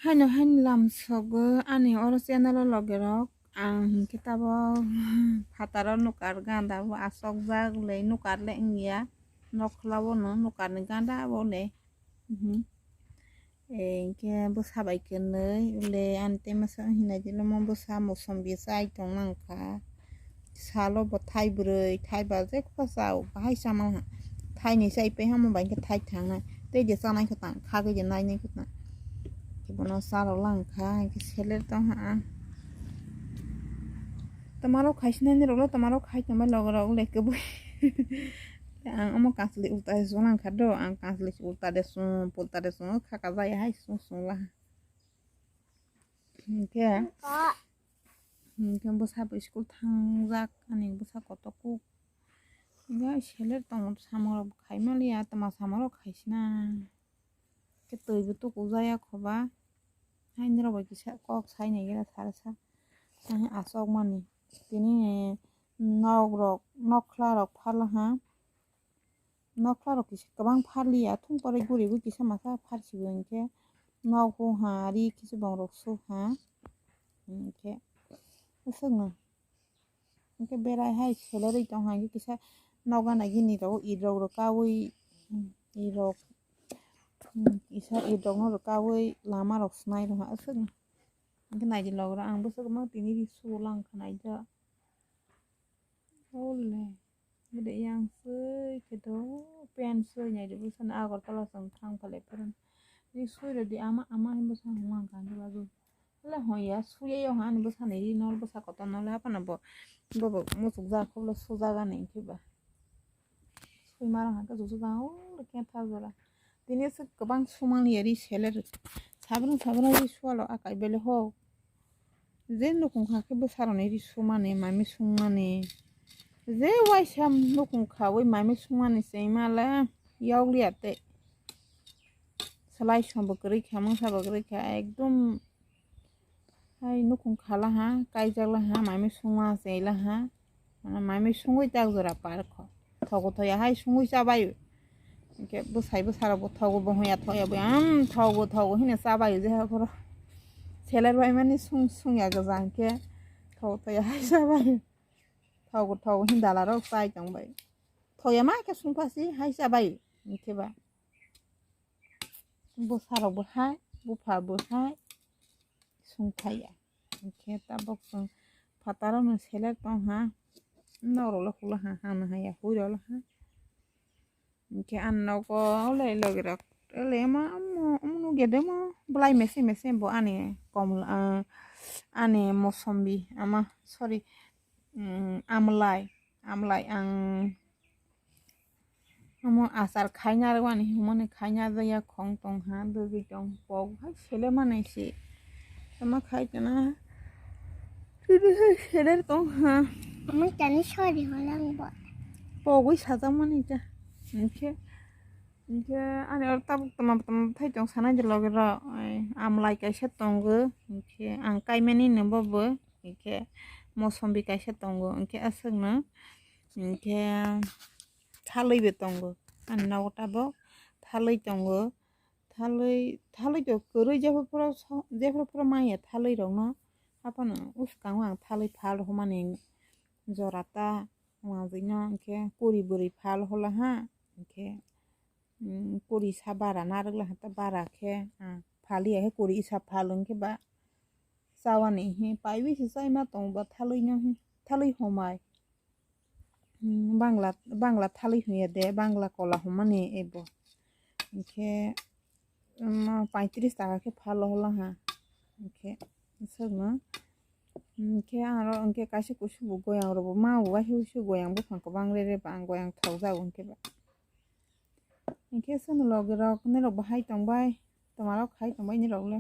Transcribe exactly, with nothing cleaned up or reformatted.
Haino haino lamsogo ani oro channel o loge rok, ang hinkhe tabok phataro nukar ganda bo asokjak le nukar le wngya, nokla bono nukar ni ganda bo le. Mhm. Eh, hinkhe bwsa bai kwnwi le ani tei masa hinai di lomo bwsa mosom bi chai tong nangkha. Salo bo thai bwrwi, thai ba je kha chao, bahai chamang ha. Thai ni chai pai hamo bai khe thai thangnai. Tei je chanai kho tang, kha khe je nai nai kho tang. Khe bono cha rw lang kha, khe seler tong ha. Tama rok khai sinai ni rok le, tama rok khai tongbai logo rok le kwbui. Ang omo kasli ulta se sung lang kha do, ang kasli ulta de sung, pulta de sung, kha ka jaya hai sung sung la. Hinkhe, hinkhe bwsa bo school thangjak, ani bwsa kotor kuk. Hinkhe seler tongo, samung rok khai maliya, tama samung rok khai sina. Khe twi bo tuku jaya khoba. Haini rok bai kisa kok sai nai gela sara sa. Asok mani. Tini nok rok, nokla rok phala ha. Nokla rok kisa kwbang pharliya, thung pore guri bo kisa masa pharsibo hinkhe nok o ha ri kisa bong rok su ha hinkhe aswkno hinkhe berai hai selerwi tong ha hinkhe kisa nok gana gini rok it rok rwkawi it rok kisa it rok no rwkawi lama rok swnai rw ha aswkno hinkhe naidi logro ang bwswk ma tini ri su lang kha naijak. Ole, bede yang sui khe do pen sui nai de bwsani Agartala chwng thang phalai phuru. Ri sui rw di ama, ama hinwi bwsa hwnwi mang kha hinwi bagwi. Ole hwn ya, sui ya yo hwn ani bwsani ri nol bwsa kotor nol haphano bo, bo bo muchuk jak khe bole sujak ani hinkhe ba. Sui ma rang hake juju jang ole khe tha jora. Tini aswk kwbang sumani ri seler. Sabrang sabrang ri sualo akai bele ho. Je nukung kha khe bwsarokni ri sumani, mami sungmani. Je waisa nukung kha wi mami sungmani se imale yokliya tei. Salai sombo kwrwi kha, mungsa bo kwrwi kha, ekdom hai nukung khala ha, kaijak la ha, mami sungma se la ha. Mane mami sungwi tak jora par kho. Thogo thoya hai sungwi chabaio. Hinkhe bwsai bwsarokbo thogo, bo hoya thoya bo, "Am, thogo, thogo," hino chabaio je haphoro. Seler bai mani sung, sungya gwja hinkhe thogo thoya hai chabaio. Thogo, thogo hin dalarok chai tongbai. Thoya ma khe sungphasi hai chabaio. Hinkhe ba. Bwsarokbo hai, bupha bo hai sungthaiya. Hinkhe tabok chwng phatarokno selek tong ha. Norok le hula ha, hana haya, hui rok le ha. Hinkhe ang nogo le logi rok le ma omo, omo nugya de mo. Belai mese mese bo ani komla, ah, ani mosombi ama, sorry, um, amlai, amlai ang Omo achar khaina rwani hwnmani khaina jaya khong tong ha, dwgwi tong, pok hai sele manai se. Tama khai tana. Tini hai sele tong ha. Omo tani sori holang bo. Pogwi sajak mani ta. Hinkhe, hinkhe ani oro tabuk tama tama thai tong sanai de loge ro. Ai, amlai kaisa tongo. Hinkhe ang kaimani no bo bo. Hinkhe mosombi kaisa tongo. Hinkhe aswkno. Hinkhe thalwi bo tongo. Ani nogo tabok thalwi tongo. Thalwi, thalwi to kwrwi jephru phuru so, jephru phuru manya thalwi rokno. Haphano uskango ang thalwi phal rwmani jora ta manjwino hinkhe kuri bwrwi phal hola ha. Hinkhe, mm, kuri sa bara narwk la ha ta bara khe, ah, phal ya khe kuri isa phal hinkhe ba chawani hi paiwi se chaima tongo ba thalwi no hi, thalwi homai. Hmm, Bangla, Bangla thalwi hwnya de, Bangla kola hwnmani ebo. Hinkhe, um, paitris taka khe phalo hola ha. Hinkhe, swkno. Hinkhe aro hinkhe kaisa kusu bo goyang rok bo ma bo waihe usu goyang buphang kwbang re re ba ang goyang thok jago hinkhe ba. Hinkhe swkno logi rok nini rok bo hai tongbai, toma rok hai tongbai nini rok le.